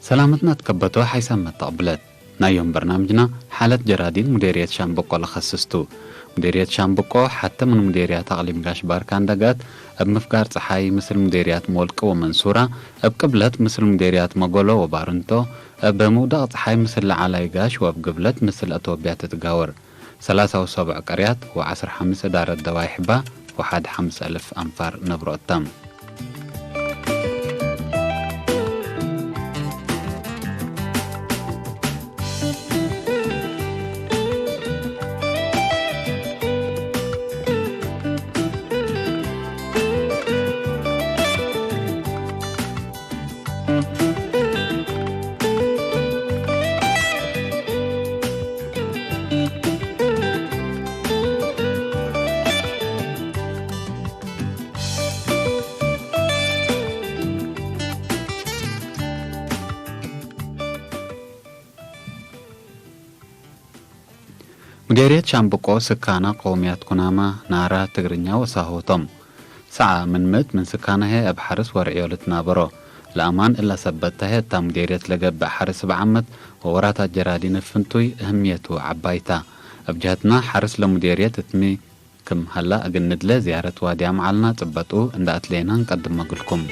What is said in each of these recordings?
ሰላመትና ትከበቶ ሓይሳብ መተቕብለት ናዮም በርናምጅና ሓለት ጀራዲን ሙዴርየት ሻምበቆ ለኸስስቱ። ሙዴርየት ሻምበቆ ሓተ ምን ሙዴርያት ኣቕሊም ጋሽ ባርካ እንደጋት እብ ምፍጋር ፀሓይ ምስል ሙዴርያት ሞልቂ ወመንሱራ፣ እብ ቅብለት ምስል ሙዴርያት መጎሎ ወባርንቶ፣ እብ ምውዳቕ ፀሓይ ምስል ለዓላይ ጋሽ ወእብ ግብለት ምስል ኣቶብያ ትትጋወር። ሰላሳ ወሰብዕ ቀርያት ወዓስር ሓምስ እዳረት ደዋይ ሕባ ወሓድ ሓምስ ኣልፍ ኣንፋር ነብሮ እተም። ሙዴርየት ሻምብቆ ስካና ቀውምያት ኩናማ፣ ናራ፣ ትግርኛ ወሳሆቶም። ሰዓ ምን ምእት ምን ስካናሄ እብ ሐርስ ወርዕዮ ልትናበሮ። ለአማን እላ ሰበት ተሄ እታ ሙዴርየት ለገብእ ሐርስ እብ ዓመት ወወራታት ጀራዲን እብ ፍንቱይ እህምየቱ ዓባይታ። እብ ጀህትና ሐርስ ለሙዴርየት እትሚ ክም ሀላ እግል ንድለ ዝያረት ዋድያ መዓልና ጽበጡ እንዳ አትሌና እንቀድም መግልኩም።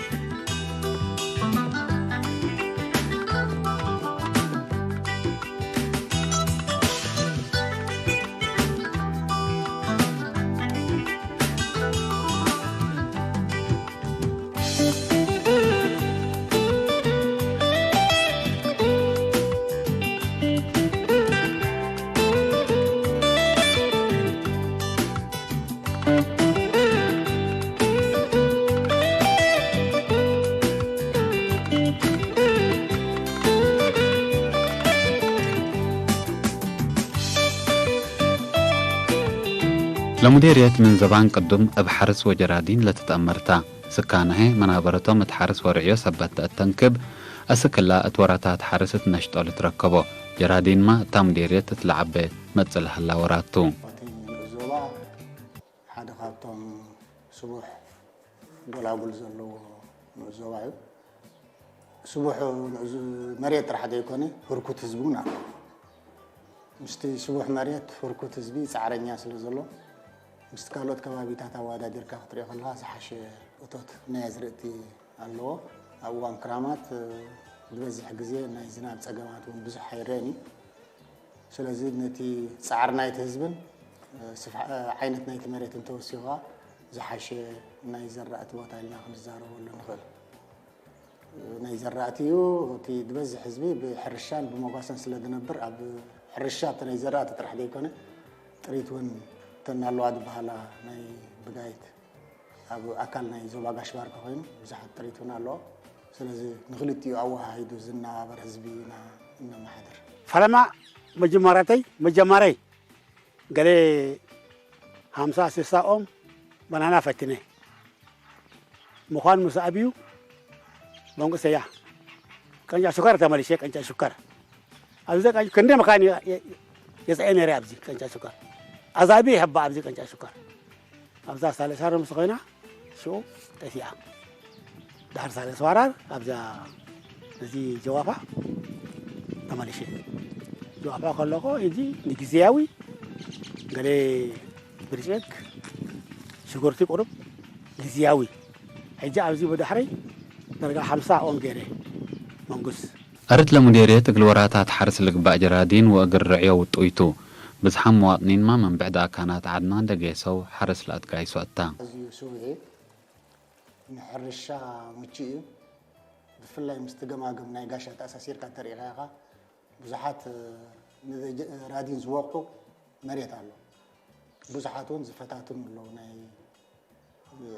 ለሙዴርየት ምን ዘባን ቅዱም እብ ሐርስ ወጀራዲን ለትትአመርታ። ስካናሄ መናበረቶም እት ሐርስ ወርዕዮ ሰበት ተእተንክብ፣ አስክላ እት ወራታት ሐርስ እት ነሽጦ ልትረከቦ። ጀራዲንማ እታ ሙዴርየት እት ለዐበ መጽእ ለሀላ ወራቱ። እቲ ንዑስ ዞባ ሓደ ካብቶም ስቡሕ ጎላጉል ዘለዎ ንዑስ ዞባ እዩ። ስቡሕ ንዑስ መሬት ጥራሕ ዘይኮነ ህርኩት ህዝቢ እውን ኣሎ። ምስቲ ስቡሕ መሬት ህርኩት ህዝቢ ጻዕረኛ ስለ ዘሎ ምስቲ ካልኦት ከባቢታት ኣወዳዲርካ ክትሪኦ ከለኻ ዝሓሸ እቶት ናይ ኣዝርእቲ ኣለዎ። ኣብ እዋን ክራማት፣ እ፣ ዝበዝሕ ግዜ ናይ ዝናብ ጸገማት እውን ብዙሕ ኣይረአን እዩ። ስለዚ ነቲ ጻዕሪ ናይቲ ህዝብን፣ እ፣ ስፍሓ-፣ እ፣ ዓይነት ናይቲ መሬትን ተወሲኹ ዝሓሸ ናይ ዘራእቲ ቦታ ኢልና ክንዛረበሉ ንኽእል። ናይ ዘራእቲ እዩ። እቲ ዝበዝሕ ህዝቢ ብሕርሻን ብመጓሰን ስለ ዝነብር ኣብ ሕርሻ ኣብቲ ናይ ዘራእቲ ጥራሕ ዘይኮነ ጥሪት እውን እተን ኣለዋ ዝበሃላ ናይ ብጋይት ኣብ ኣካል ናይ ዞባ ጋሽ ባርካ ኮይኑ ብዙሓት ጥሪት እውን ኣለዎ። ስለዚ ንክልቲኡ ኣወሃሂዱ ዝነባበር ህዝቢ ኢና እነመሓድር። ፈለማ መጀመርያተይ መጀመርያይ ገለ ሃምሳ ስሳ ኦም ባናና ፈትነ ምዃን ምስ ኣብዩ መንግስተያ ቀንጫ ሽኳር ተመሊሸ ቀንጫ ሽኳር ኣብዚ ቀንጫ ክንደ መካን የፀአ ነረ ኣብዚ ቀንጫ ሽኳር ኣዛቢ ይሕባ ኣብዚ ቀንጫ ሽኳር ኣብዛ ሳለሳር ምስ ኮይና ሽኡ ጠፊኣ። ዳሕር ሳልስ ዋራር ኣብዛ እዚ ጀዋፋ ተመሊሸ። ጀዋፋ ከለኹ እዚ ንግዜያዊ ገለ ብርጭግ ሽጉርቲ ቁሩብ ግዜያዊ። ሕጂ ኣብዚ ብድሕረይ ደረጃ ሓምሳ ኦም ገይረ መንጉስ። ኣርት ለሙዴርየት እግል ወራታት ሓርስ ልግባእ ጀራዲን ወእግል ርዕዮ ውጡይቱ። ብዝሓም መዋጥኒንማ መንብዕ ዳካናት ዓድና እንደጌሰው ሓርስ ለኣትጋይሶ እታ። ኣዝዩ ስውዒ ንሕርሻ ምቹእ እዩ። ብፍላይ ምስቲ ገማግም ናይ ጋሻ ተኣሳሲርካ እንተሪኢኻ ኢኻ፣ ብዙሓት፣ እ፣ ንጀ-፣ ራዲን ዝወቕዑ መሬት ኣሎ። ብዙሓት እውን ዝፈታትኑ ኣለዉ፣ ናይ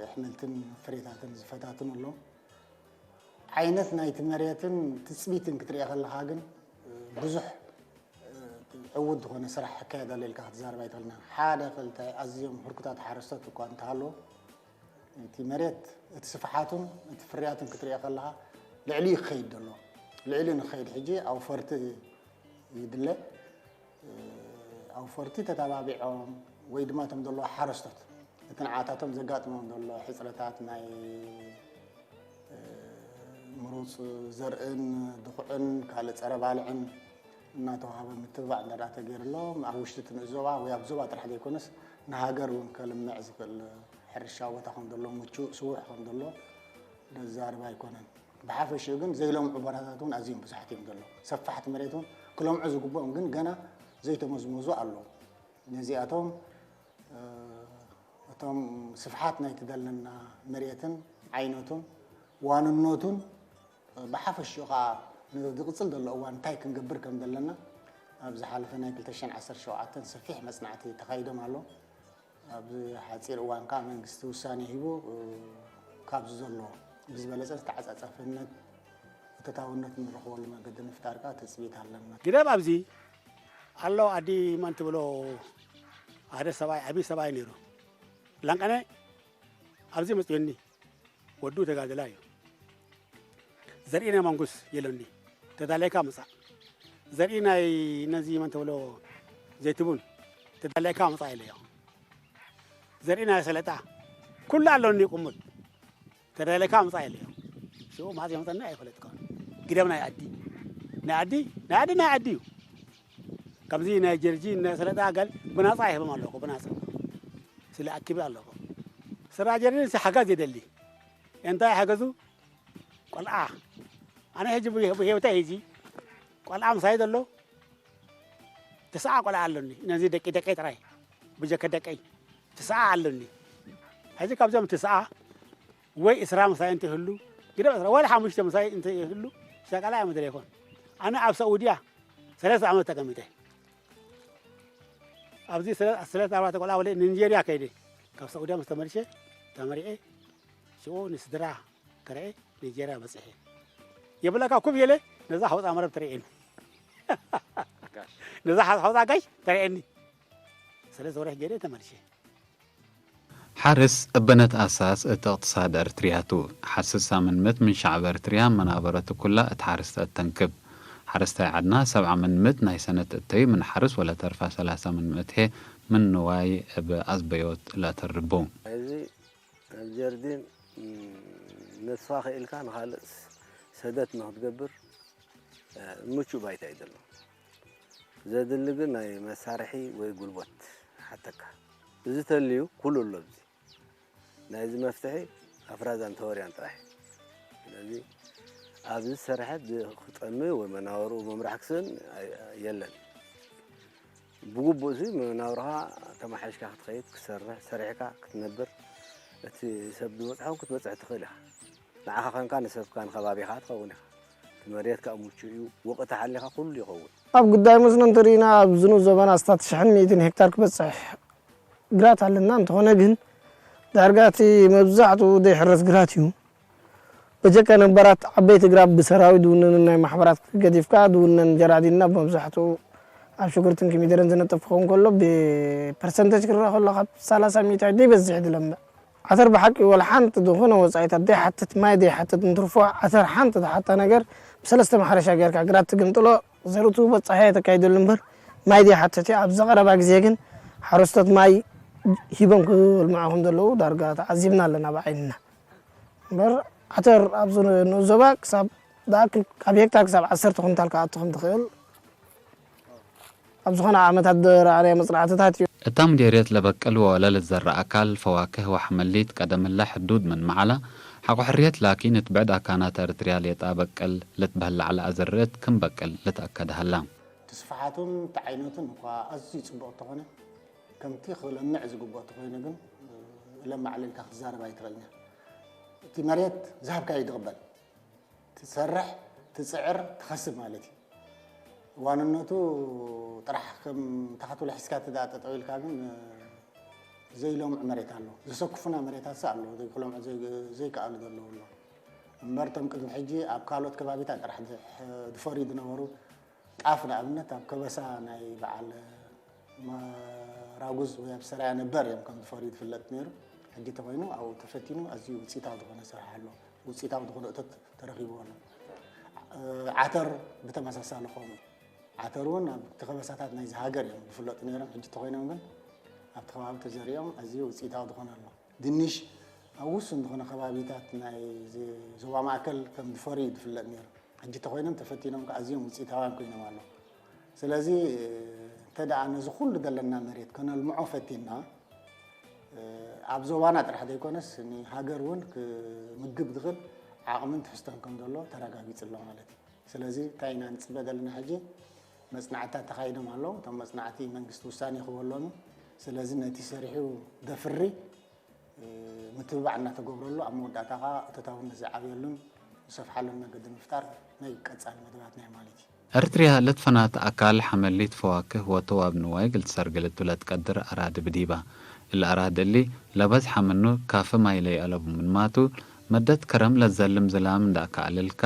ኣሕምልትን ፍሬታትን ዝፈታትኑ ኣለዉ። ዓይነት ናይቲ መሬትን ትጽቢትን ክትሪኦ ከለኻ ግን፣ እ፣ ብዙሕ፣ እ፣ ዕዉት ዝኾነ ስራሕ ክካየድ ኣሎ ኢልካ ክትዛረብ ኣይትኽእልን። ሓደ ክልተ ኣዝዮም ህርኩታት ሓረስቶት እኳ እንተሃለዉ፣ እቲ መሬት፣ እቲ ስፍሓቱን እቲ ፍርያቱን ክትሪኦ ከለኻ ልዕሊኡ ክኸይድ ዘሎ። ልዕሊኡ ንክኸይድ ሕጂ ኣውፈርቲ ይድለ። ኣውፈርቲ ተተባቢዖም ወይ ድማ እቶም ዘለዉ ሓረስቶት እቲ ንዓታቶም ዘጋጥሞም ዘሎ ሕፅረታት ናይ፣ እ፣ ምሩፅ ዘርእን ድኹዕን ካልእ ጸረ ባልዕን እናተዋህበ ምትብባዕ እንዳ ተገይሩ ኣሎ። ኣብ ውሽጢ እቲ ንእስ ዞባ ወይ ኣብ ዞባ ጥራሕ ዘይኮነስ ንሃገር እውን ከልምዕ ዝኽእል ሕርሻ ቦታ ከም ዘሎ፣ ምቹእ ስዉሕ ከም ዘሎ ዘዛርብ ኣይኮነን። ብሓፈሽኡ ግን ዘይለምዑ ቦታታት እውን ኣዝዮም ብዙሓት እዮም ዘለዉ። ሰፋሕቲ መሬት እውን ክለምዑ ዝግብኦም ግን ገና ዘይተመዝመዙ ኣለዉ። ነዚኣቶም እቶም ስፍሓት ናይቲ ዘለና መሬትን ዓይነቱን ዋንነቱን ብሓፈሽኡ ከዓ ንዝቕፅል ዘሎ እዋን እንታይ ክንገብር ከም ዘለና ኣብ ዝሓለፈ ናይ ክልተ ሽሕን ዓሰርተ ሸውዓተን ሰፊሕ መፅናዕቲ ተኻይዶም ኣሎ። ኣብ ሓፂር እዋን ከዓ መንግስቲ ውሳኔ ሂቡ ካብዚ ዘሎ ብዝበለፀ ዝተዓፃፀፈነት ተታውነት ንረኽበሉ መንገዲ ምፍጣር ከዓ ትፅቢት ኣለና። ግደብ ኣብዚ ኣሎ ኣዲ መን ትብሎ ሓደ ሰብኣይ ዓብዪ ሰብኣይ ነይሩ። ላንቀነ ኣብዚ መፅዮኒ ወዱ ተጋደላ እዩ። ዘርኢ ናይ ማንጉስ የሎኒ ተዳላይካ ምፃእ። ዘርኢ ናይ ነዚ መን ትብሎ ዘይትቡን ተዳላይካ ምፃእ ኢለዮ። ዘርኢ ናይ ሰለጣ ኩሉ ኣሎኒ ቁሙል ተዳላይካ ምፃእ ኢለዮ። ሽኡ ማዝ የምፀና ኣይፈለጥካን። ግደብ ናይ ኣዲ ናይ ኣዲ ናይ ኣዲ ናይ ኣዲ እዩ። ከምዚ ናይ ጀርጂ ናይ ሰለጣ ጋል ብናፃ ይህቦም ኣለኹ ብናፃ ስለ ኣኪበ ኣለኹ። ስራ ጀርጂ ሓጋዝ የደሊ እንታይ ሓገዙ ቆልዓ ኣነ ሕጂ ብህይወተ ሂጂ ቆልዓ ምሳይ ዘሎ ትስዓ ቆልዓ ኣሎኒ ነዚ ደቂ ደቀይ ጥራይ ብጀከ ደቀይ ትስዓ ኣሎኒ። ሕጂ ካብዚኦም ትስዓ ወይ እስራ ምሳይ እንተይህሉ ግደ እስራ ወይ ሓሙሽተ ምሳይ እንተይህሉ ሸቃላ እየ ምድረ ይኮን ኣነ ኣብ ሰዑድያ ሰለስተ ዓመት ተቀሚጠ ኣብዚ ሰለስተ ኣርባዕተ ቆልዓ ወለ ንንጀርያ ከይደ ካብ ሰዑድያ ምስ ተመልሸ ተመሪዐ ሽኡ ንስድራ ከርኤ ኒጀርያ በፅሐ የብለካ ኩብ የለ ነዛ ሓውፃ መረብ ተርእየኒ ነዛ ሓውፃ ጋሽ ተርእየኒ ስለ ዘውረሕ ገይረ ተመልሸ። ሓርስ እበነት ኣሳስ እቲ እቕትሳድ እርትርያቱ ሓስሳ ምንምት ምን ሻዕብ እርትርያ መናበረቱ ኩላ እቲ ሓርስተ እተንክብ ሓረስታይ ዓድና ሰብዓ ምንምት ናይ ሰነት እተዩ ምን ሓርስ ወለተርፋ ሰላሳ ምንምት ሄ ምን ንዋይ እብ ኣዝበዮት ለተርቡ። እዚ ኣብ ጀርዲን ነብስኻ ክኢልካ ንኻልእ ሰደት ንክትገብር ምቹእ ባይታ እዩ ዘሎ። ዘድሊ ግን ናይ መሳርሒ ወይ ጉልበት ሓተካ። እዚ ተልዩ ኩሉ ኣሎ ኣብዚ። ናይዚ መፍትሒ ኣፍራዛን ተወርያን ጥራሕ። ስለዚ ኣብዚ ዝሰርሐ ክጠሚ ወይ መናወርኡ ምምራሕ ክስእን የለን። ብግቡእ ሲ መናውርኻ ተማሓይሽካ ክትኸይድ ክትሰርሕ ሰሪሕካ ክትነብር እቲ ሰብ ዝበፅሖ ክትበፅሕ ትኽእል ኢኻ። ንዓኻ ኮንካ ንሰብካ ንኸባቢኻ ትኸውን ኢኻ። እቲ መሬት ከዓ ምቹእ እዩ። ወቕቲ ሓሊኻ ኩሉ ይኸውን። ኣብ ጉዳይ መስኖ እንተሪኢና ኣብ ዝኑ ዘበን ኣስታት ሽሕን ሚእትን ሄክታር ክበፅሕ ግራት ኣለና። እንተኾነ ግን ዳርጋ እቲ መብዛሕትኡ ዘይሕረስ ግራት እዩ። በጀካ ነባራት ዓበይቲ ግራብ ብሰራዊ ድውነንን ናይ ማሕበራት ገዲፍካ ድውነን ጀራዲንና ብመብዛሕትኡ ኣብ ሽጉርትን ኮሚደረን ዝነጥፍ ክኸውን ከሎ ብፐርሰንተጅ ክረኣ ከሎ ካብ ሰላሳ ሚእታዊት ዘይበዝሕ ድለምዕ ዓተር ብሓቂ ወላ ሓንቲ ዝኾነ ወፃኢታት ዘይሓትት ማይ ዘይሓትት እንትርፎ ዓተር ሓንቲ ዝሓታ ነገር ብሰለስተ ማሕረሻ ጌርካ ግራት ትግምጥሎ ዘርእቱ በፃሕያ የተካይደሉ እምበር ማይ ዘይሓትት እዩ። ኣብዚ ቀረባ ግዜ ግን ሓረስቶት ማይ ሂቦም ክልምዑ ከም ዘለዉ ዳርጋ ተዓዚብና ኣለና ብዓይንና። እምበር ዓተር ኣብዚ ንኡስ ዞባ ክሳብ ዝኣክል ካብ ሄክታር ክሳብ ዓሰርተ ኩንታል ክኣቱ ከም ዝኽእል ኣብ ዝኾነ ዓመታት ዝረኣናዮ መጽናዕትታት እዩ። እታ ምዴርየት ለበቅል ወወለ ልትዘረእ ኣካል ፈዋክህ ወሐመሊት ቀደምላ ሕዱድ ምን መዓላ፣ ሐቆ ሕርየት ላኪን እት ብዕድ ኣካናት ኤርትርያ ሌጣ በቅል ልትበህል ለዐለ ኣዘርእት ክም በቅል ልትኣከድ ሀላ። እቲ ስፍሓቱን እቲ ዓይነቱን እኳ ኣዝዩ ጽቡቕ እንተኾነ፣ ከምቲ ክለምዕ ዝግብኦ እንተኾይኑ ግን፣ እለምዕ ኣሎ ኢልካ ክትዛረብ ኣይትኽእልን ኢኻ። እቲ መሬት ዝሃብካዮ እዩ ዝቕበል። ትሰርሕ፣ ትጽዕር፣ ትኸስብ ማለት እዩ። ዋንነቱ ጥራሕ ከም ተኸትሎ ሒዝካ እቲ ደኣ ጠጠው ኢልካ ግን ዘይለምዑ መሬት ኣሎ። ዘሰክፉና መሬታት ሲ ኣሎ። ክለምዑ ዘይከኣሉ ዘለዉ ኣሎ። እምበር እቶም ቅድሚ ሕጂ ኣብ ካልኦት ከባቢታት ጥራሕ ዝፈርዩ ዝነበሩ ጣፍ ንኣብነት ኣብ ከበሳ ናይ በዓል መራጉዝ ወይ ኣብ ሰራያ ነበር እዮም ከም ዝፈርዩ ዝፍለጥ ነይሩ። ሕጂ ተኾይኑ ኣብኡ ተፈቲኑ ኣዝዩ ውፅኢታዊ ዝኾነ ስራሕ ኣሎ። ውፅኢታዊ ዝኾነ እቶት ተረኺቡ ኣሎ። ዓተር ብተመሳሳሊ ከምኡ። ዓተር እውን ኣብቲ ከበሳታት ናይዚ ሃገር እዮም ዝፍለጡ ነይሮም። ሕጂ ተኾይኖም ግን ኣብቲ ከባቢ ተዘሪኦም ኣዝዩ ውፅኢታዊ ዝኾነ ኣሎ። ድንሽ ኣብ ውሱን ዝኾነ ከባቢታት ናይ ዞባ ማእከል ከም ዝፈርዩ እዩ ዝፍለጥ ነይሩ። ሕጂ ተኾይኖም ተፈቲኖም ከዓ ኣዝዮም ውፅኢታውያን ኮይኖም ኣለዉ። ስለዚ እንተ ደኣ ነዚ ኩሉ ዘለና መሬት ከነልምዖ ፈቲና፣ ኣብ ዞባና ጥራሕ ዘይኮነስ ንሃገር እውን ክምግብ ዝኽእል ዓቕምን ትሕዝቶን ከም ዘሎ ተረጋጊጹ ኣሎ ማለት እዩ። ስለዚ እንታይ ኢና ንጽበ ዘለና ሕጂ? መጽናዕትታት ተኻይዶም ኣለዉ። እቶም መጽናዕቲ መንግስቲ ውሳኔ ክህበሎም እዩ። ስለዚ ነቲ ሰሪሑ ደፍሪ ምትብባዕ እናተገብረሉ ኣብ መወዳእታ ከዓ እቶታውነት ዝዓብየሉን ዝሰፍሓሉን መገዲ ምፍጣር ናይ ቀጻሊ መደባትና እዩ ማለት እዩ። ኤርትርያ ለትፈናት ኣካል ሓመሊት ፈዋክህ ወተዋብ ንዋይ ግልትሰርግል እትውለት ቀድር ኣራድ ብዲባ። እለ ኣራድ እሊ ለበዝሓ ምኑ ካፈ ማይለይ ኣለቡ ምንማቱ መደት ከረም ለዘልም ዝላም እንዳካዕልልካ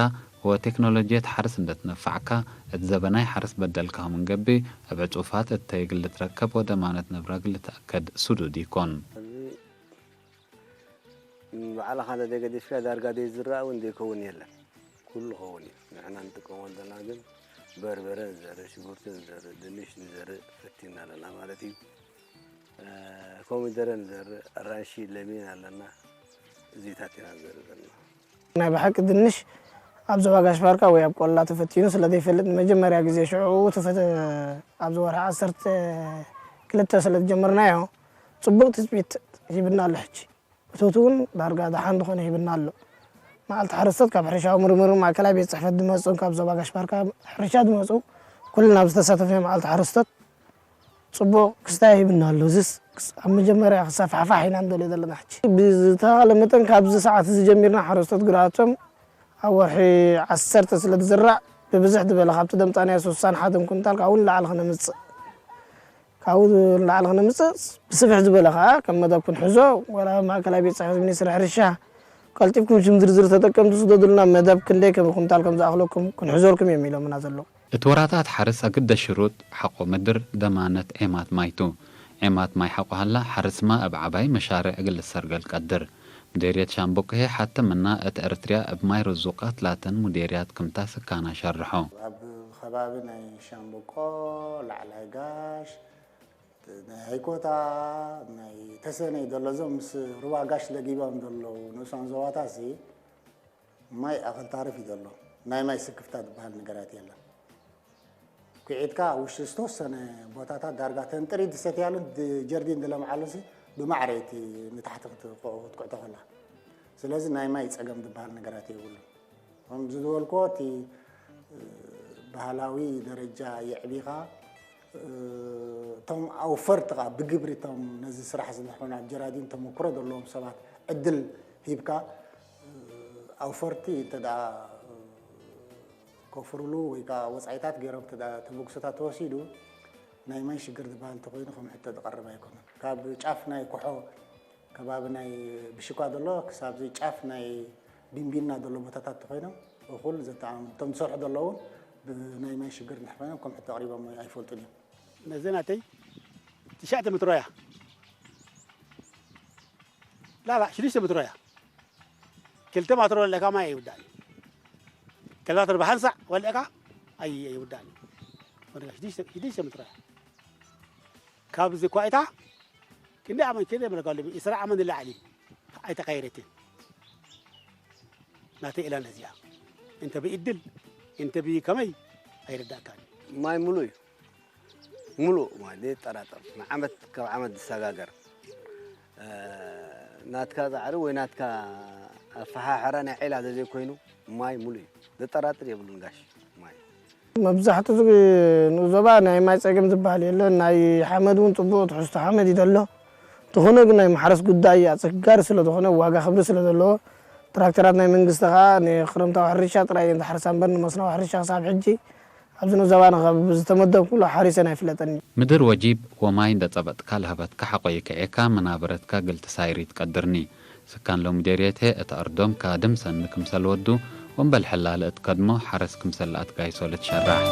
ወቴክኖሎጂ የት ሓርስ እንደትነፋዕካ እት ዘበናይ ሓርስ በደልካ ምንገቢ እብ ዕጹፋት እተይግል ልትረከብ ወደማነት ነብራግ ልትኣከድ ሱዱድ ይኮን። ባዕልኻ እንተዘይገዲፍካ ዳርጋ ዘይዝራእ እውን ዘይከውን የለን። ኩሉ ኸውን እዩ። ንሕና ንጥቀሞ ዘለና ግን በርበረ ንዘርእ፣ ሽጉርቲ ንዘርእ፣ ድንሽ ንዘርእ ፈቲና ኣለና ማለት እዩ። ኮሚደረ ንዘርእ፣ ኣራንሺ፣ ለሚን ኣለና። እዚታት ኢና ንዘርእ ዘለና። ናይ ብሓቂ ድንሽ ኣብ ዞባ ጋሽ ባርካ ወይ ኣብ ቆላ ተፈቲኑ ስለ ዘይፈልጥ ንመጀመርያ ግዜ ሽዑ ኣብቲ ወርሒ ዓሰርተ ክልተ ስለ ዝጀመርናዮ ፅቡቕ ትፅቢት ሂብና ኣሎ። ሕጂ እቶት እውን ዳርጋ ደሓን ዝኾነ ሂብና ኣሎ። መዓልቲ ሓረስቶት ካብ ሕርሻዊ ምርምርን ማእከላይ ቤት ፅሕፈት ዝመፁን ካብ ዞባ ጋሽ ባርካ ሕርሻ ዝመፁ ኩልና ኣብ ዝተሳተፍናዮ መዓልቲ ሓረስቶት ፅቡቕ ክስታይ ሂብና ኣሎ። እዚስ ኣብ መጀመርያ ክሳፋሕፋሕ ኢና ንደልዮ ዘለና። ሕጂ ብዝተኻእለ መጠን ካብዚ ሰዓት እዚ ጀሚርና ሓረስቶት ግርኣቶም ኣብ ወርሒ ዓሰርተ ስለ ዝዝራእ ብብዝሕ ዝበለ ካብቲ ደምፃናዮ ስሳን ሓደን ኩንታል ካብኡ ንላዕሊ ክነምፅእ ካብኡ ንላዕሊ ክነምፅእ ብስፍሕ ዝበለ ከዓ ከም መደብ ክንሕዞ ዋላ ማእከላይ ቤት ፅሕፈት ሚኒስትሪ ሕርሻ ቀልጢፍኩም ሽም ዝርዝር ተጠቀምቲ ስደዱልና መደብ ክንደይ ከም ኩንታል ከም ዝኣኽለኩም ክንሕዘልኩም እዮም ኢሎምና ዘለዉ። እቲ ወራታት ሓርስ ኣግደ ሽሩጥ ሓቆ ምድር ደማነት ዔማት ማይቱ። ዔማት ማይ ሓቆ ሃላ ሓርስማ እብ ዓባይ መሻርዕ እግል ሰርገል ቀድር። ሙዴርየት ሻምበቆ ሄ ሓተምና እት ኤርትርያ እብ ማይ ርዙቃት ላተን ሙዴርያት ክምታ ስካና ሸርሖ። ኣብ ከባቢ ናይ ሻምበቆ፣ ላዕላይ ጋሽ፣ ናይ ሃይኮታ፣ ናይ ተሰነይ ዘሎ እዞም ምስ ሩባ ጋሽ ለጊቦም ዘለዉ ንኡሳን ዞባታት ሲ ማይ ኣኸል ታርፍ እዩ ዘሎ። ናይ ማይ ስክፍታ ዝበሃል ነገራት የለን። ኩዒትካ ኣብ ውሽጢ ዝተወሰነ ቦታታት ዳርጋ ተን ጥሪት ዝሰትያሉን ጀርዲን ዝለምዓሉን ሲ ብማዕረ እቲ ንታሕቲ ክትኩዕቶ ከላ። ስለዚ ናይ ማይ ፀገም ዝበሃል ነገራት የብሉን። ከምዚ ዝበልክዎ እቲ ባህላዊ ደረጃ የዕቢኻ እቶም ኣውፈርቲ ከዓ ብግብሪ እቶም ነዚ ስራሕ ዝንሕውን ኣብ ጀራዲን ተመክሮ ዘለዎም ሰባት ዕድል ሂብካ ኣውፈርቲ እንተ ደኣ ከፍርሉ ወይ ከዓ ወፃኢታት ገይሮም እንተ ደኣ ተበግሶታት ተወሲዱ ናይ ማይ ሽግር ዝበሃል እንተኮይኑ ከም ሕቶ ዝቐርብ ኣይኮነን። ካብ ጫፍ ናይ ኩሖ ከባቢ ናይ ብሽኳ ዘሎ ክሳብ ጫፍ ናይ ቢንቢና ዘሎ ቦታታት እንተኮይኖም እኹል ዘተኣማምን እቶም ዝሰርሑ ዘለዉ እውን ብናይ ማይ ሽግር እንድሕር ኮይኖም ከም ሕቶ ኣቕሪቦም ኣይፈልጡን እዮም። ነዚ ናተይ ትሽዓተ ሜትሮ እያ ላላ ሽዱሽተ ሜትሮ እያ ክልተ ማትሮ ወለዕካ ማይ ኣይውዳእን እዩ። ክልተ ማትሮ ብሓንሳዕ ወለዕካ ኣይ ኣይውዳእን እዩ። ወለዕካ ሽዱሽተ ሽዱሽተ ሜትሮ እያ። ካብዚ ኳይታ ክንደይ ዓመት ክንደይ መለካ ኣለቢ ኢስራ ዓመት ንላዕሊ ኣይተቀየረትን። ናተይ ኢላ ነዚኣ እንተ ብእድል እንተ ብከመይ ኣይርዳእካን። ማይ ሙሉእ እዩ ሙሉእ ማይ ዘይጠራጠር ንዓመት ካብ ዓመት ዝሰጋገር ናትካ ፃዕሪ ወይ ናትካ ኣፈሓሕራ ናይ ዒላ ዘዘይኮይኑ ማይ ሙሉእ እዩ ዘጠራጥር የብሉን ጋሽ ማይ መብዛሕትኡ ንኡ ዞባ ናይ ማይ ፀገም ዝበሃል የለን። ናይ ሓመድ እውን ፅቡቕ ትሕዝቶ ሓመድ እዩ ዘሎ። እንተኾነ ግን ናይ ማሕረስ ጉዳይ ኣፀጋሪ ስለዝኾነ ዋጋ ክብሪ ስለዘለዎ ትራክተራት ናይ መንግስቲ ከዓ ንክረምታዊ ሕርሻ ጥራይ እየን ዝሓርሳ እምበር ንመስኖዊ ሕርሻ ክሳብ ሕጂ ኣብዚ ንኡ ዞባና ካብ ዝተመደብኩሉ ሓሪሰን ኣይፍለጠን። ምድር ወጂብ ወማይ እንደ ጸበጥካ ለሀበትካ ሐቆ ይክዔካ መናበረትካ ግልቲ ሳይሪት ቀድርኒ። ስካን ሎሚ ዴርየት ሄ እት ዐርዶም ካድም ሰኒ ክምሰል ወዱ ወንበል ሕላል እት ከድሞ ሐረስ ክምሰል ለአትጋይሶ ልትሸራሕ።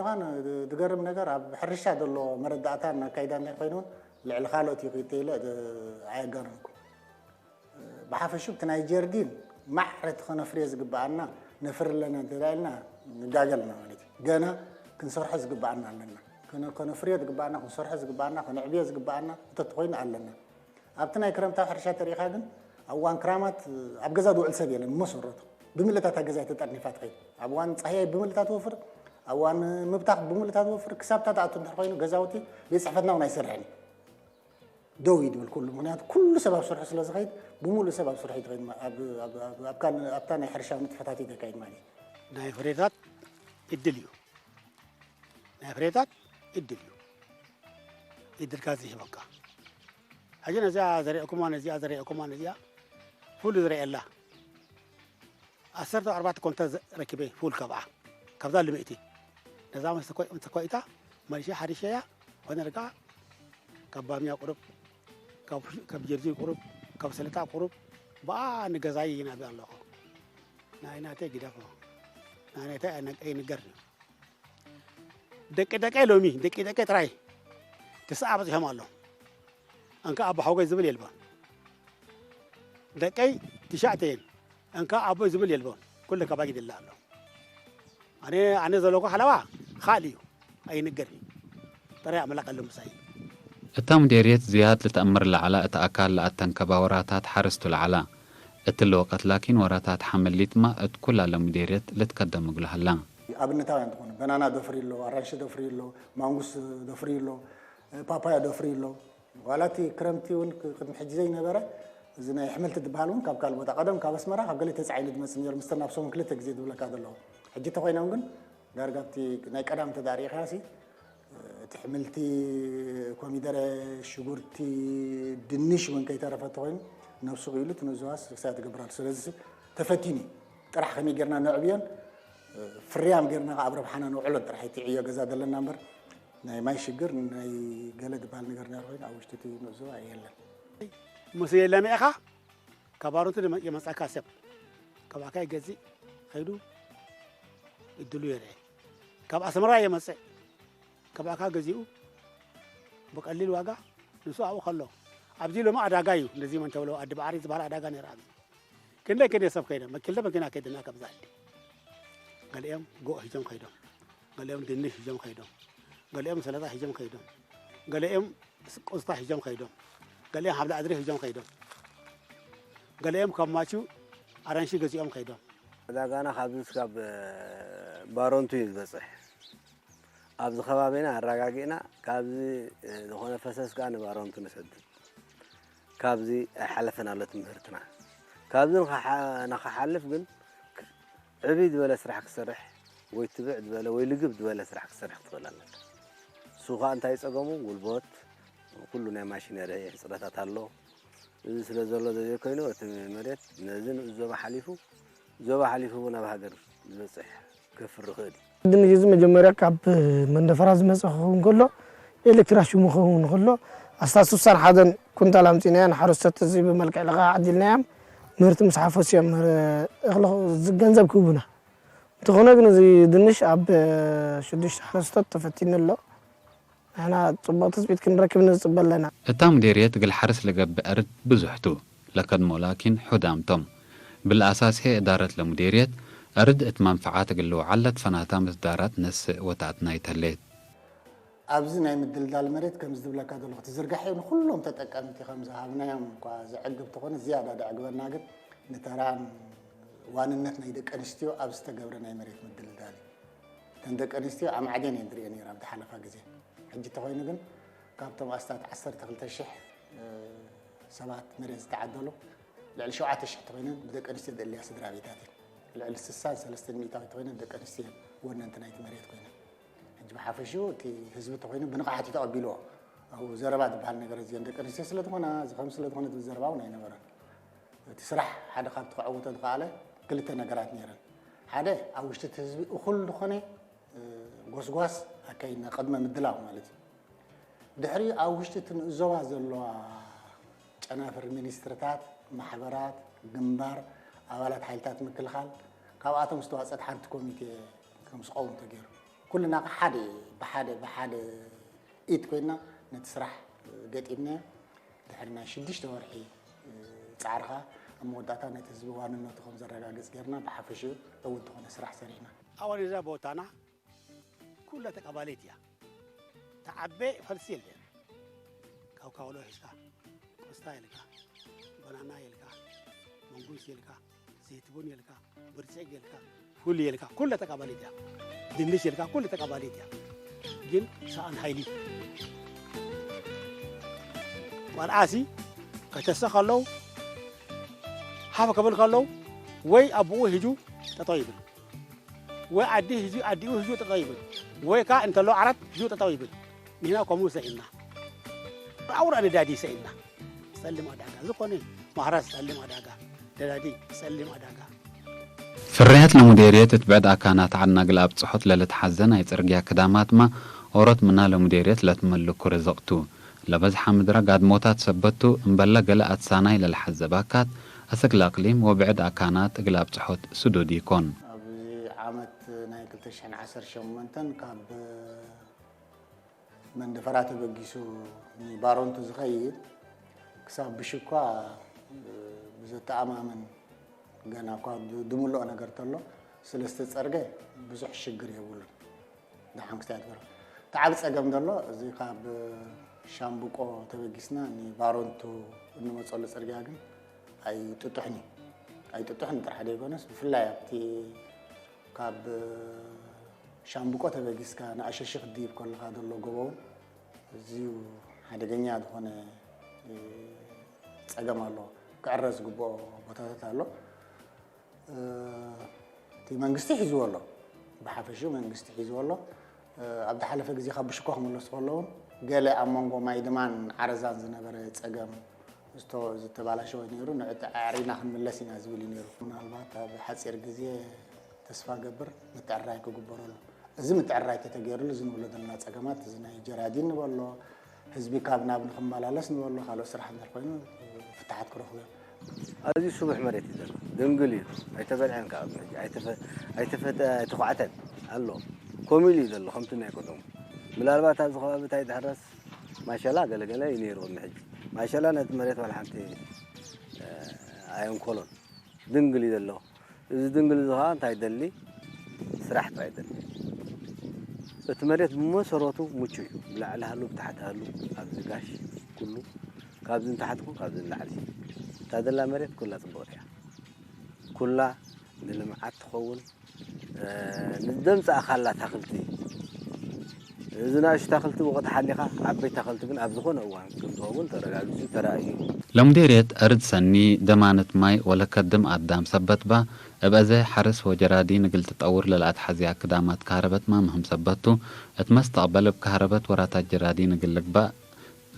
ምዃን ዝገርም ነገር ኣብ ሕርሻ ዘሎ መረዳእታን ኣካይዳን እንታይ ኮይኑ ልዕሊ ካልኦት እዩ ክይተይለ ኣየጋነንኩ። ብሓፈሹ እቲ ናይ ጀርዲን ማዕረ እቲ ከነፍርዮ ዝግብኣና ነፍሪ ኣለና እንተ ኢልና ንጋገ ኣለና ማለት እዩ። ገና ክንሰርሖ ዝግብኣና ኣለና። ከነ- ከነፍርዮ ዝግብኣና፣ ክንሰርሖ ዝግብኣና፣ ከነዕብዮ ዝግብኣና እተትኮይኑ ኣለና። ኣብቲ ናይ ክረምታዊ ሕርሻ ተሪኢኻ ግን ኣብ እዋን ክራማት ኣብ ገዛ ዝውዕል ሰብ የለን ብመሰረቱ። ብምልእታታ ገዛ ተጠርኒፋ ትኸይድ። ኣብ እዋን ጻህያይ ብምልእታ ትወፍር፣ ኣብ እዋን ምብታኽ ብምልእታ ትወፍር። ክሳብታ ትኣቱ እንድሕር ኮይኑ ገዛውቲ ቤት ጽሕፈትና እውን ኣይሰርሕን እዩ። ደው እዩ ድብል ኩሉ። ምክንያቱ ኩሉ ሰብ ኣብ ስርሑ ስለ ዝኸይድ፣ ብምሉእ ሰብ ኣብ ስርሑ እዩ ዝኸይድ። ኣብ- ኣብ- ኣብ- ኣብካ- ኣብታ ናይ ሕርሻ ንጥፈታት እዩ ዘካይድ ማለት እዩ። ናይ ፍሬታት እድል እዩ። ናይ ፍሬታት እድል እዩ። እድልካ ዝህበካ። ሕጂ ነዚኣ ዘሪእኩማ፣ ነዚኣ ዘሪእኩማ፣ ነዚኣ ፉል ዝርእየላ ዓሰርተ ኣርባዕተ ኮንተ ረኪበ ፉል ካብኣ፣ ካብዛ ልምእቲ ነዛ ምስ ተኮ- ምስ ተኮኢታ መሊሸ ሓሪሸያ። ኮነ ርካ ካብ ባምያ ቁሩብ፣ ካብ ጀርጂ ቁሩብ፣ ካብ ሰለጣ ቁሩብ ብኣ ንገዛይ ይናቢ ኣለኹ። ናይ ናተይ ግደፎ፣ ናይ ናተይ ኣይነ- ኣይንገርን። ደቂ ደቀይ ሎሚ ደቂ ደቀይ ጥራይ ተስዓ በፂሖም ኣሎ። እንካ ኣቦ ሓውገይ ዝብል የልቦን። ደቀይ ትሻዕተ እየን። እንካ ኣቦይ ዝብል የልቦን። ኩሉ ከባጊ ድላ ኣሎ። ኣነ ኣነ ዘለኩ ሓለዋ ኻል እዩ ኣይንገር እዩ። ጥራይ ኣምላኽ ኣሎ ምሳይ። እታ ሙዴርየት ዝያድ ልትኣምር ለዓላ እታ ኣካል ለኣተንከባ ወራታት ሓረስቱ ለዓላ። እትሊ ወቀት ላኪን ወራታት ሓመል ሊጥማ እት ኩላ ለሙዴርየት ልትከደም እግሉ ሃላ። ኣብነታውያን ትኾኑ በናና ደፍሪ ኣሎ፣ ኣራንሺ ደፍሪ ኣሎ፣ ማንጉስ ደፍሪ ኣሎ፣ ፓፓያ ደፍሪ ኣሎ። ዋላ እቲ ክረምቲ እውን ቅድሚ ሕጂ ዘይነበረ እዚ ናይ ኣሕምልቲ ዝበሃል እውን ካብ ካልእ ቦታ ቀደም ካብ ኣስመራ ካብ ገለ ተፃዒኑ ዝመፅእ ነይሩ ምስተን ናብ ሰሙን ክልተ ግዜ ዝብለካ ዘለኹ ሕጂ ተኮይኖም ግን ዳርጋ ኣብቲ ናይ ቀዳም ተዳሪእኻሲ እቲ ኣሕምልቲ ኮሚደረ ሽጉርቲ ድንሽ እውን ከይተረፈ ተኮይኑ ነብሱ ክኢሉ እቲ ንዝዋስ ክሳይ ትገብራሉ ስለዚ ተፈቲኒ ጥራሕ ከመይ ጌርና ነዕብዮን ፍርያም ጌርና ኣብ ረብሓና ነውዕሎን ጥራሕ እቲ ዕዮ ገዛ ዘለና እምበር ናይ ማይ ሽግር ናይ ገለ ዝበሃል ነገር ነር ኮይኑ ኣብ ውሽጢ እቲ ንእዞ የለን። ሙሴ ለሚዕኻ ካብ ባሮንቱ የመጻካ ሰብ ካብ ኣካይ ገዚእ ከይዱ እድሉ የርኤ ካብ ኣስመራ የመጽእ ካብ ኣካ ገዚኡ ብቀሊል ዋጋ ንሱ ኣብኡ ከሎ ኣብዚ ሎሚ ኣዳጋ እዩ እንደዚ መን ተብሎ ኣዲ ባዕሪ ዝበሃል ኣዳጋ ነይር ኣብዚ ክንደይ ክንደይ ሰብ ከይዶም መኪልተ መኪና ከይድና ካብዛ ዓዲ ገሊኦም ጎእ ሂዞም ከይዶም ገሊኦም ድንሽ ሂዞም ከይዶም ገሊኦም ሰለጣ ሂዞም ከይዶም ገሊኦም ቆስጣ ሂዞም ከይዶም ገሊኦም ሓብሊ ኣድሪ ሂዞም ከይዶም ገሊኦም ካብ ማቹ ኣራንሺ ገዚኦም ከይዶም ዕዳጋና ካብዚ ስጋብ ባሮንቱ እዩ ዝበፅሕ ኣብዚ ከባቢና ኣረጋጊእና ካብዚ ዝኾነ ፈሰስ ከዓ ንባሮንቱ ንሰድድ ካብዚ ኣይሓለፈን ኣሎ ትምህርትና። ካብዚ ንኸሓልፍ ግን ዕብይ ዝበለ ስራሕ ክሰርሕ ወይ ትብዕ ዝበለ ወይ ልግብ ዝበለ ስራሕ ክሰርሕ ክትኽእል ኣለካ። እሱ ከዓ እንታይ ፀገሙ? ጉልቦት፣ ኩሉ ናይ ማሽነሪ ሕፅረታት ኣሎ። እዚ ስለ ዘሎ ዘዘይኮይኑ እቲ መሬት ነዚ ንኡስ ዞባ ሓሊፉ ዞባ ሓሊፉ እውን ኣብ ሃገር ዝበፅሕ ክፍር ይኽእል እዩ። ድንሽ እዚ መጀመርያ ካብ መንደፈራ ዝመፀ ክኸውን ከሎ ኤሌክትራ ሽሙ ክኸውን ከሎ ኣስታት ስሳን ሓደን ኩንታል ኣምፂናያ ንሓረስቶት እዚ ብመልክዕ ልቓ ዓዲልናዮም ምህርቲ ምስ ሓፈሱ እዮም እኽሊ ገንዘብ ክህቡና እንተኾነ ግን እዚ ድንሽ ኣብ ሽዱሽተ ሓረስቶት ተፈቲኑ ኣሎ ንሕና ፅቡቕ ትፅቢት ክንረክብ ንፅበ ኣለና። እታ ሙዴርየት እግል ሓርስ ለገብእ ዕርድ ብዙሕቱ ለከድሞ ላኪን ሑዳምቶም። ብለኣሳስሄ እዳረት ለሙዴርየት ዕርድ እት መንፈዓት እግል ልውዓል ለትፈናታ ምስዳራት ነስእ ወተኣት ናይት ህሌት። ኣብዚ ናይ ምድልዳል መሬት ከምዚ ዝብለካ ዘለኹ እቲ ዝርጋሐ ንኹሎም ተጠቀምቲ ከም ዝሃብናዮም እኳ ዘዕግብ ተኾነ ዝያዳ ደዕግበና ግን ንተራን ዋንነት ናይ ደቂ ኣንስትዮ ኣብ ዝተገብረ ናይ መሬት ምድልዳል እዩ። እተን ደቂ ኣንስትዮ ኣማዕድየን እየን ዝርእየ ነይረ ኣብ ዝሓለፋ ግዜ። ሕጂ እንተኾይኑ ግን ካብቶም ኣስታት ዓሰርተ ክልተ ሽሕ ሰባት መሬት ዝተዓደሉ ልዕሊ ሸውዓተ ሽሕ ተኾይነን ብደቂ ኣንስትዮ ዝእለያ ስድራ ቤታት እየን። ልዕሊ ስሳን ሰለስተን ሚእታዊት ተኾይነን ደቂ ኣንስትዮ እየን ወነንቲ ናይቲ መሬት ኮይነን። ሕጂ ብሓፈሽኡ እቲ ህዝቢ ተኾይኑ ብንቕሓት እዩ ተቐቢልዎ። ኣብኡ ዘረባ ዝበሃል ነገር እዚአን ደቂ ኣንስትዮ ስለ ዝኾና እዚ ከም ስለ ዝኾነ ዝብል ዘረባ እውን ኣይነበረን። እቲ ስራሕ ሓደ ካብቲ ክዕውቶ ዝኸኣለ ክልተ ነገራት ነይረን። ሓደ ኣብ ውሽጢ እቲ ህዝቢ እኹል ዝኾነ ጎስጓስ ኣካይድና ቅድመ ምድላው ማለት እዩ። ድሕሪኡ ኣብ ውሽጢ እቲ ንእስ ዞባ ዘለዋ ጨናፍር ሚኒስትርታት፣ ማሕበራት፣ ግንባር፣ ኣባላት ሓይልታት ምክልኻል ካብኣቶም ዝተዋፀት ሓንቲ ኮሚቴ ከም ዝኸውን ተገይሩ። ኩልና ሓደ ብሓደ ብሓደ ኢድ ኮይና ነቲ ስራሕ ገጢምናዮ። ድሕሪ ናይ ሽዱሽተ ወርሒ ጻዕርኻ ኣብ መወዳእታ ነቲ ህዝቢ ዋንነቱ ከም ዘረጋግጽ ጌርና ብሓፈሽኡ እውን ዝኾነ ስራሕ ሰሪሕና። ኣዋን እዛ ቦታና ኩላ ተቀባሊት እያ። ተዓበ ፈልሲ የለን። ካውካውሎ ሒዝካ፣ ቆስታ የልካ፣ ባናና የልካ፣ መንጉስ የልካ፣ ዘይትቡን የልካ፣ ብርጭቅ የልካ፣ ፉል የልካ፣ ኩለ ተቀባሊት እያ። ድንሽ የልካ፣ ኩለ ተቀባሊት እያ። ግን ሰኣን ሃይሊ። ቆልዓሲ ከተሰ ከለዉ፣ ሃፍ ከብል ከለዉ፣ ወይ ኣቦኡ ሂጁ ጠጠው ይብል። ወይ ኣዲ ሂጂ ኣዲኡ ሂጂ ጠጠው ይብል ወይ ከኣ እንተሎ ዓራት ሂጂ ጠጠው ይብል። ንሕና ከምኡ ሰኢና ኣውራ ነዳዲ ሰኢና ጸልም ኣዳጋ ዝኾነ ማህራስ ጸልም ኣዳጋ ነዳዲ ጸልም ኣዳጋ ፍርያት ለሙዴርየት እት ብዕድ ኣካናት ዓድና ግል ኣብጽሖት ለልትሓዘ ናይ ጽርግያ ክዳማትማ ኦሮት ምና ለሙዴርየት ለትመልኩ ርዝቕቱ ለበዝሓ ምድረ ጋድሞታት ሰበቱ እምበለ ገለ ኣትሳናይ ለልሓዘባካት ኣሰግል ኣቅሊም ወብዕድ ኣካናት እግል ኣብጽሖት ስዱድ ይኮን። ኣብዚ ዓመት ናይ ክልተ ሽሕን ዓሰርተ ሸሞንተን ካብ መንደፈራ ተበጊሱ ንባሮንቱ ዝኸይድ ክሳብ ብሽኳ ብዘተኣማምን ገና እኳ ድምልኦ ነገር ተሎ ስለ ዝተጸርገ ብዙሕ ሽግር የብሉን። ደሓን ክስታይ ትበሎ። እቲ ዓብ ጸገም ዘሎ እዚ ካብ ሻምብቆ ተበጊስና ንባሮንቱ እንመጸሉ ጽርግያ ግን ኣይጥጡሕን እዩ። ኣይጥጡሕን ጥራሕ ደይኮነስ ብፍላይ ኣብቲ ካብ ሻምብቆ ተበጊስካ ንኣሸሺ ክትድይብ ከለኻ ዘሎ ጎቦ እውን እዚዩ ሓደገኛ ዝኾነ ጸገም ኣሎ። ክዕረ ዝግብኦ ቦታታት ኣሎ። እቲ መንግስቲ ሒዝዎ ኣሎ። ብሓፈሽኡ መንግስቲ ሒዝዎ ኣሎ። ኣብ ዝሓለፈ ግዜ ካብ ብሽኮ ክምለሱ ከለዉ እውን ገለ ኣብ መንጎ ማይ ድማን ዓረዛን ዝነበረ ጸገም ዝተበላሸወ ነይሩ። ንዕቲ ኣዕሪና ክንምለስ ኢና ዝብል እዩ ነይሩ። ምናልባት ኣብ ሓፂር ግዜ ተስፋ ገብር ምትዕርራይ ክግበረሉ። እዚ ምትዕርራይ ተተገይሩሉ እዚ ንብሎ ዘለና ጸገማት እዚ ናይ ጀራዲን ንበሎ ህዝቢ ካብ ናብ ንክመላለስ ንበሎ ካልኦት ስራሕ እንድሕር ኮይኑ ፍትሓት ክረኽቡ እዮም። ኣዝዩ ስቡሕ መሬት እዩ ዘሎ። ድንግል እዩ። ኣይተበልዐን ካብ ሕጂ ኣይተፈ- ኣይተፈተ ኣይተኳዕተን ኣሎ። ኮሚሉ እዩ ዘሎ ከምቲ ናይ ቀደሙ። ምናልባት ኣብዚ ከባቢ እንታይ ድሕረስ ማሸላ ገለገለ እዩ ነይሩ ቅድሚ ሕጂ። ማሸላ ነቲ መሬት ዋላ ሓንቲ ኣየንኮሎን። ድንግል እዩ ዘሎ። እዚ ድንግል እዚ ከዓ እንታይ ይደሊ? ስራሕ ጥራይ ይደሊ። እቲ መሬት ብመሰረቱ ምቹ እዩ። ብላዕሊ ሃሉ ብታሕቲ ሃሉ ኣብዚ ጋሽ ኩሉ ካብዚ ንታሕትኩ ካብዚ ንላዕሊ እታ ዘላ መሬት ኩላ ፅቡቅቲ እያ። ኩላ ንልምዓት ትኸውን ንደምፃእኻላ ታኽልቲ እዚ ንኣሽቱ ታኽልቲ ወቕቲ ሓሊኻ ዓበይቲ ታኽልቲ ግን ኣብ ዝኾነ እዋን ከም ዝኸውን ተረጋጊፁ ተራእዩ እዩ። ለምዴርየት ዕርድ ሰኒ፣ ደማነት ማይ ወለከድም ኣዳም ሰበትባ፣ እብ አዘ ሐርስ ወጀራዲን እግል ትጠውር ለልአትሐዜ አክዳማት ካህረበትማ ምህም ሰበቱ፣ እት መስተቅበል እብ ካህረበት ወራታት ጀራዲን እግል ልግባእ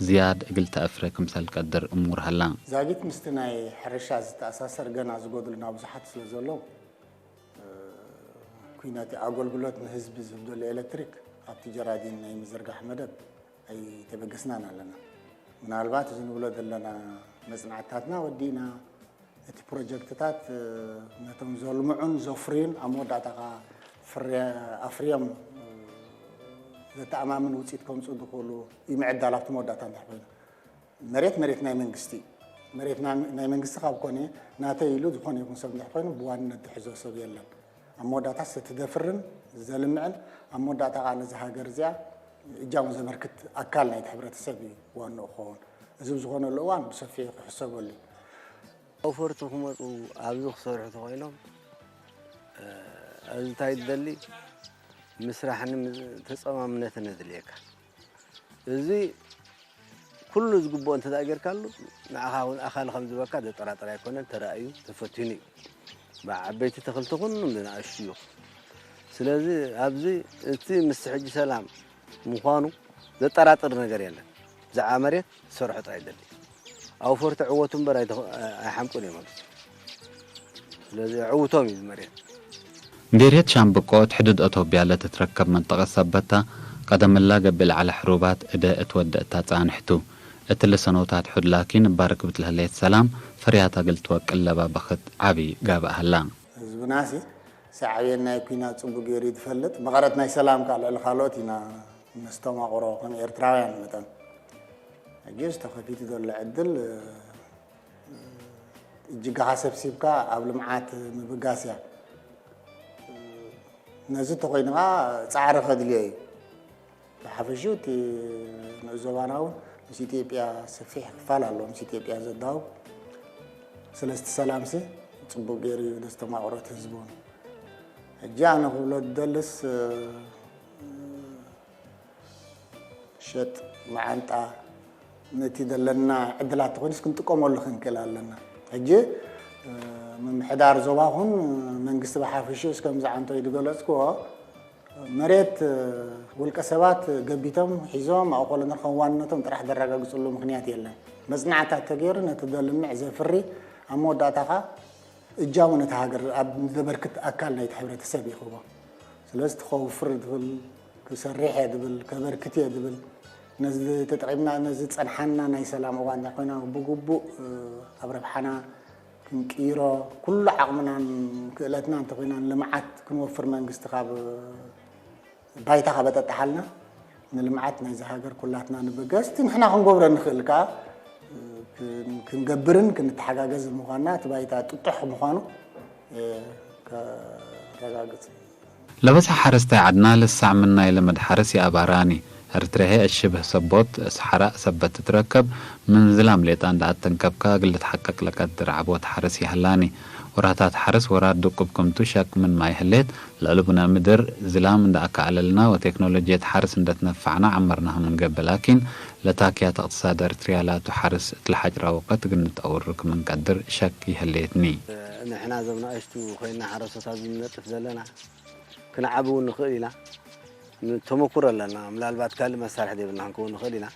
ዝያድ እግል ተአፍረ ክምሰል ቀድር እሙር ሀላ። ዛጊት ምስቲ ናይ ሕርሻ ዝተኣሳሰር ገና ዝጎድሉና ብዙሓት ስለ ዘለዉ፣ ኩናት ኣገልግሎት ንህዝቢ ዝህብ ዘሎ ኤለክትሪክ ኣብቲ ጀራዲን ናይ ምዝርጋሕ መደብ ኣይተበገስናን ኣለና። ምናልባት እዚ ንብሎ ዘለና መጽናዕትታትና ወዲእና፣ እቲ ፕሮጀክትታት ነቶም ዘልምዑን ዘፍርዩን ኣብ መወዳእታ ከኣ ኣፍርዮም ዘተኣማምን ውፅኢት ከምፅኡ ዝኽእሉ ይምዕዳል ኣብቲ መወዳእታ እንድሕር ኮይኑ። መሬት መሬት ናይ መንግስቲ እዩ። መሬት ናይ መንግስቲ ካብ ኮነ ናተይ ኢሉ ዝኾነ ይኹን ሰብ እንድሕር ኮይኑ ብዋንነት ዝሕዞ ሰብ የለን። ኣብ መወዳእታ ዝተደፍርን ዘልምዕን ኣብ መወዳእታ ከዓ ነዚ ሃገር እዚኣ እጃሙ ዘበርክት ኣካል ናይቲ ሕብረተሰብ እዩ ዋንኡ ክኸውን። እዚ ብዝኾነሉ እዋን ብሰፊሑ ክሕሰበሉ እዩ። ኣውፈርቲ ክመፁ ኣብዚ ክሰርሑ ተኾይኖም ኣብዚ እንታይ ትደሊ ምስራሕን ተፀማምነትን የድልየካ። እዚ ኩሉ ዝግብኦ እንተ ጌርካሉ ንዓኻ እውን ኣኻሊ ከም ዝበካ ዘጠራጥር ኣይኮነን። ተራእዩ ተፈቲኑ እዩ። ብዓበይቲ ተኽልቲ ኩን ብንኣሽቱ እዩ። ስለዚ ኣብዚ እቲ ምስ ሕጂ ሰላም ምዃኑ ዘጠራጥር ነገር የለን። ብዛዕባ መሬት ዝሰርሖ ጥራይ ይደሊ። ኣውፈርቲ ዕወቱ እምበር ኣይሓምቁን እዮም ኣብዚ። ስለዚ ዕውቶም እዩ ዝመርየት። ምዴርየት ሻምብቆ እት ሕዱድ ኦቶብያ ለትትረከብ መንጠቀት ሰበታ፣ ቀደምላ ገብእ ለዐለ ሕሩባት እደ እት ወደእታ ጻንሕቱ። እት ልሰኖታት ሕድ ላኪን እባ ርክብት ለህሌት ሰላም ፈርያታ እግል ትወቅል ለባ በክት ዐቢ ጋብእ ሀላ። ህዝብናሲ ሳዕቤን ናይ ኲናት ጽቡቕ ገይሩ እዩ ዝፈልጥ። መቐረት ናይ ሰላም ከዓ ልዕሊ ካልኦት ኢና ነስተማቕሮ ከም ኤርትራውያን መጠን። ሕጂ ተኸፊቱ ዘሎ ዕድል፣ እጅጋኻ ሰብሲብካ ኣብ ልምዓት ምብጋስ እያ። ነዚ ተኾይኑ ከዓ ጻዕሪ ከድልዮ እዩ። ብሓፈሽኡ እቲ ንኡስ ዞባና እውን ምስ ኢትዮጵያ ሰፊሕ ክፋል ኣለዎ፣ ምስ ኢትዮጵያ ዘዳውብ። ስለዚ እቲ ሰላምሲ ጽቡቕ ገይሩ እዩ ዘስተማቕሮ እቲ ህዝቢ እውን። ሕጂ ኣነ ክብሎ ዝደልስ፣ ሸጥ መዓንጣ ነቲ ዘለና ዕድላት ተኾይኑስ ክንጥቀመሉ ክንክእል ኣለና። ሕጂ ምምሕዳር ዞባ ኹን መንግስቲ ብሓፈሽኡ እስከም ዝዓንቶ እዩ ዝገለጽክዎ፣ መሬት ውልቀ ሰባት ገቢቶም ሒዞም ኣብኡ ከሎ ንረኸብ ዋንነቶም ጥራሕ ዘረጋግጽሉ ምኽንያት የለን። መጽናዕታት ተገይሩ ነቲ ዘልምዕ ዘፍሪ ኣብ መወዳእታ ኸኣ እጃሙ ነቲ ሃገር ኣብ ዘበርክት ኣካል ናይቲ ሕብረተሰብ ይኽቦ። ስለዚ እቲ ከውፍር ዝብል፣ ክሰርሕ እየ ዝብል፣ ከበርክት እየ ዝብል፣ ነዚ ተጠቒምና ነዚ ጸንሓና ናይ ሰላም እዋን እንታይ ኮይና ብግቡእ ኣብ ረብሓና ክንቅይሮ ኩሉ ዓቕምናን ክእለትናን እንተኾይና ንልምዓት ክንወፍር መንግስቲ ካብ ባይታ ከበጠጥሓልና ንልምዓት ናይዚ ሃገር ኩላትና ንብገስ። እቲ ንሕና ክንገብሮ ንኽእል ከኣ ክንገብርን ክንተሓጋገዝ ምዃንና እቲ ባይታ ጥጡሕ ምዃኑ ከረጋግጽ። ለበሳ ሓረስታይ ዓድና ልሳዕ ምናይ ለመድ ሓረስ ይኣባራኒ። እርትርሄ እሽብህ ሰቦት፣ ሰሓራእ ሰበት ትትረከብ፣ ምን ዝላም ሌጣ እንዳ ኣተንከብካ፣ ግልት ሓቀቅ ለቀድር ዓቦት ሓረስ ይሃላኒ። ወራታት ሓረስ ወራት ድቁብ ክምቱ ሸቅ ምን ማይ ህሌት፣ ለዕሉብና ምድር ዝላም እንዳ ኣካኣለልና፣ ወቴክኖሎጂየት ሓረስ እንደ ትነፋዕና ዓመርናህ ምን ገብ ላኪን፣ ለታኪያ ተቅትሳድ እርትርያ ላቱ ሓረስ እትልሓጭራ ወቀት ግንት ኣውር ክምን ቀድር ሸክ ይህሌትኒ። ንሕና ዘም ንኣሽቱ ኮይና ሓረሶት ኣብዚ ንነጥፍ ዘለና፣ ክንዓቢ እውን ንኽእል ኢና። ተመኩሮ ኣለና። ምናልባት ካልእ መሳርሒ ዘይብልና ክንከውን ንኽእል ኢና።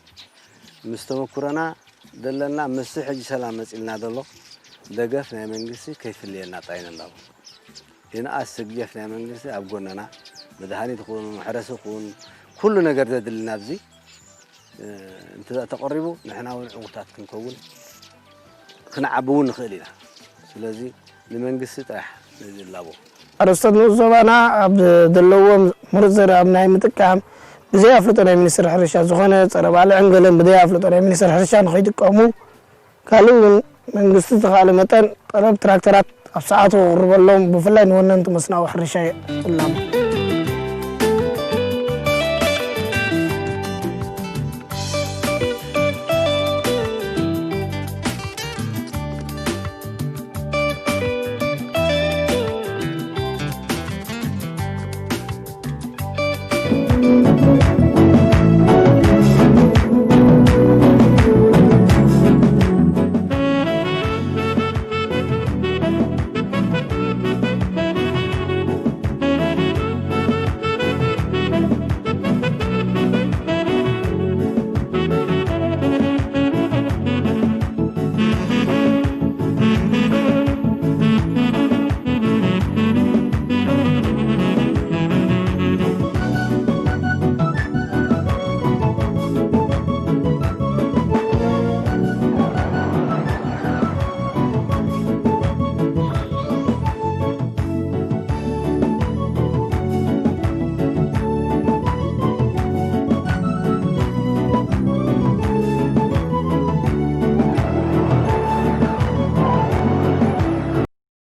ምስ ተመኩሮና ዘለና፣ ምስ ሕጂ ሰላም መጺልና ዘሎ ደገፍ ናይ መንግስቲ ከይፍልየና ጣይነ እንዳቦ። ይንኣስ ስግጀፍ ናይ መንግስቲ ኣብ ጎነና፣ መድሃኒት ይኹን፣ መሕረሲ ይኹን፣ ኩሉ ነገር ዘድልና ኣብዚ፣ እ፣ እንተ ተቐሪቡ፣ ንሕና እውን ዕዉታት ክንከውን፣ ክንዓቢ እውን ንኽእል ኢና። ስለዚ ንመንግስቲ ጥራሕ ንላቦ። ሓረስቶት ንኡስ ዞባና ኣብ ዘለዎም ምሩፅ ዘርኢ ኣብ ናይ ምጥቃም፣ ብዘይ ኣፍልጦ ናይ ሚኒስትሪ ሕርሻ ዝኾነ ጸረ ባልዕን ገለን ብዘይ ኣፍልጦ ናይ ሚኒስትሪ ሕርሻ ንኸይጥቀሙ፣ ካልእ እውን መንግስቲ ዝተኻእለ መጠን ጠለብ ትራክተራት ኣብ ሰዓቱ ክቕርበሎም፣ ብፍላይ ንወነንቲ መስናዊ ሕርሻ ይላቦ።